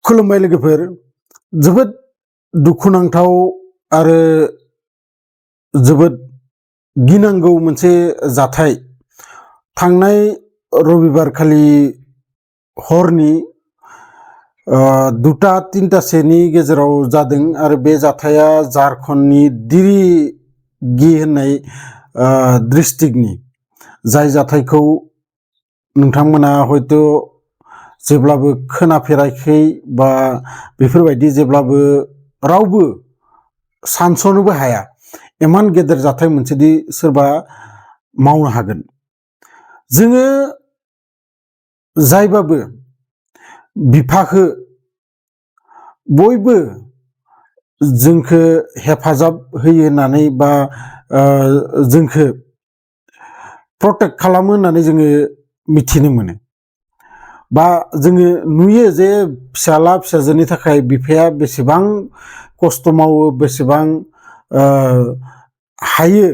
खुलुमबाय लोगोफोर जोबोद दुखुनांथाव आरो जोबोद गिनांगौ मोनसे जाथाय थांनाय रबिबार खालि हरनि 2-3टासोनि गेजेराव जादों आरो बे जाथाया झारखंडनि दिरिगी होननाय डिस्ट्रिक्टनि जाय जाथायखौ नोंथांमोना हयथ' जेब्लाबो खोनाफेराखै बा बेफोरबायदि जेब्लाबो रावबो सानसनोबो हाया इमान गेदेर जाथाय मोनसेदि सोरबा मावनो हागोन। जोङो जायबाबो बिफाखो बयबो जोंखो हेफाजाब होयो होननानै बा जोंखो प्रटेक्ट खालामो होननानै जोङो मिथिनो मोनो बा जोङो नुयो जे फिसाला फिसाजोनि थाखाय बिफाया बेसेबां खस्थ' मावो बेसेबां हायो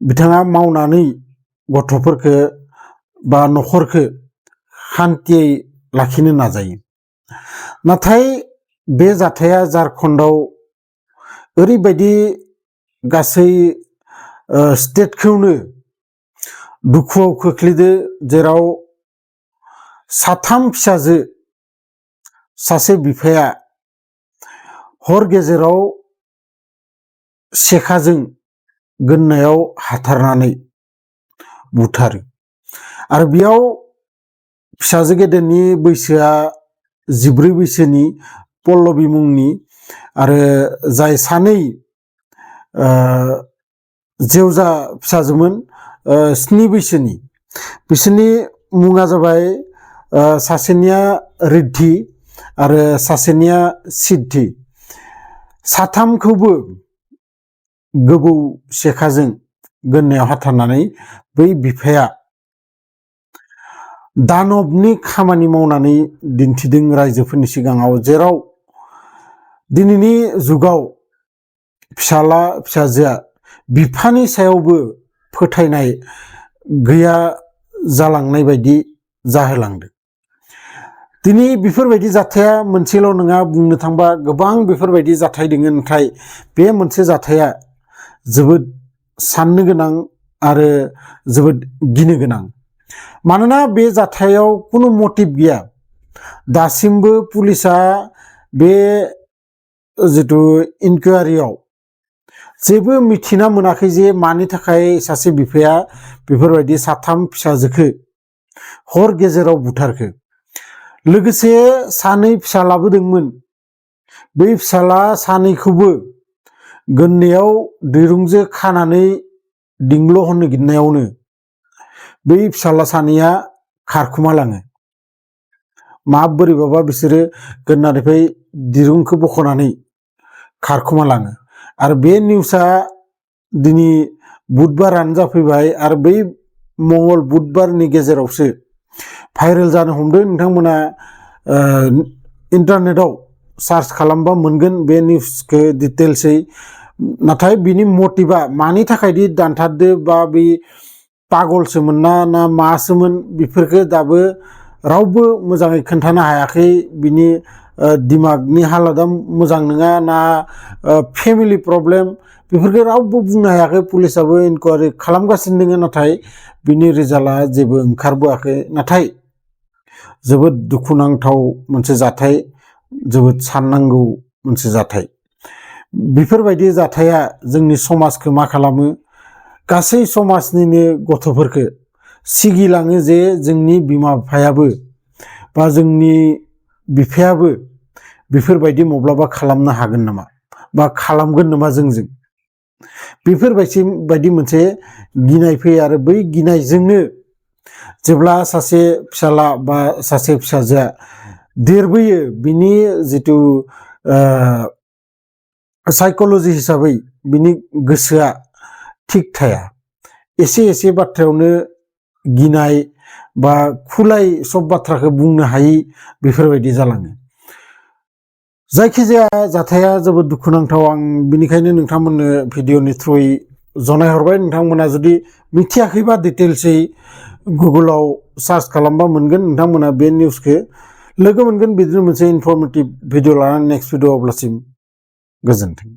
बिथाङा मावनानै गथ'फोरखो बा न'खरखो शान्तियै लाखिनो नाजायो। नाथाय बे जाथाया झारखंडआव ओरैबायदि गासै स्टेटखौनो दुखुआव खोख्लैदो जेराव साथाम फिसाजो सासे बिफाया हर गेजेराव सेखाजों गोदनायाव हाथारनानै बुथारो आरो बेयाव फिसाजो गेदेरनि बैसोआ 14 बैसोनि पल्लबी मुंनि आरो जाय सानै जेवजा फिसाजोमोन 7 बैसोनि बिसोरनि मुङा जाबाय सासेनिया रिद्धि आरो सासेनिया सिद्धि। साथामखौबो गोबौ सेखाजों गोदनायाव हाथारनानै बै बिफाया दानबनि खामानि मावनानै दिन्थिदों रायजोफोरनि सिगाङाव, जेराव दिनैनि जुगाव फिसाला फिसाजोआ बिफानि सायावबो फोथायनाय गैया जालांनाय बायदि जाहोलांदों। दिनै बेफोरबायदि जाथाया मोनसेल' नङा, बुंनो थांबा गोबां बेफोरबायदि जाथाय दोङो, नाथाय बे मोनसे जाथाया जोबोद साननो गोनां आरो जोबोद गिनो गोनां। मानोना बे जाथायाव कुनु मटिभ गैया। दासिमबो पुलिसा बे जिथु इनकुवारियाव जेबो मिथिना मोनाखै जे मानि थाखाय सासे बिफाया बेफोरबायदि साथाम फिसाजोखो हर गेजेराव बुथारखो। लोगोसे सानै फिसालाबो दोंमोन। बै फिसाला सानैखौबो गोदनायाव दिरुंजों खानानै दिंग्ल' होनो गिदनायावनो बै फिसाला सानैया खारखुमालाङो। माबोरैबाबा बिसोरो गोदनानिफ्राय दिरुंखौ बख'नानै खारखुमालाङो आरो बे निउसआ दिनै बुधबारानो जाफैबाय आरो बै मंगल बुधबारनि गेजेरावसो भाइरेल जानो हमदों। नोंथांमोना इन्टारनेटआव सार्च खालामबा मोनगोन बे निउसखौ डिटेल्सै। नाथाय बिनि मटिभा मानि थाखायदि दानथारदो बा बे पागलसोमोन ना मासोमोन बेफोरखौ दाबो रावबो मोजाङै खोन्थानो हायाखै। बिनि दिमागनि हालोदा मोजां नङा ना फेमिलि प्रब्लेम बेफोरखौ रावबो बुंनो हायाखै। पुलिसाबो इनकुवारि खालामगासिनो दङ, नाथाय बिनि रिजाल्टआ जेबो ओंखारबोआखै। नाथाय जोबोद दुखुनांथाव मोनसे जाथाय, जोबोद साननांगौ मोनसे जाथाय। बेफोरबायदि जाथाया जोंनि समाजखौ मा खालामो, गासै समाजनिनो गथ'फोरखौ सिगिलाङो जे जोंनि बिमा बिफायाबो बा जोंनि बिफायाबो बेफोरबायदि माब्लाबा खालामनो हागोन नामा बा खालामगोन नामा जोंजों। बेफोरबायदि मोनसे गिनाय फैयो आरो बै गिनायजोंनो जेब्ला सासे फिसाला बा सासे फिसाजोआ देरबोयो, बिनि जिथु साइक'लजि हिसाबै बिनि गोसोआ थिग थाया। एसे एसे बाथ्रायावनो गिनाय बा खुलाय सब बाथ्राखौ बुंनो हायि बेफोरबायदि जालाङो। जायखिजाया जाथाया जोबोद दुखुनांथाव। आं बिनिखायनो नोंथांमोननो भिडिअनि थ्रुयै जनायहरबाय। नोंथांमोना जुदि मिथियाखैबा डिटेल्सै गुगोलाव सार्च खालामबा मोनगोन। नोंथांमोना बे निउसखौ लोगो मोनगोन बिदिनो मोनसे इनफरमेटिभ भिडिअ लानानै नेक्स्ट भिडिअ अब्लासिम गोजोन्थों।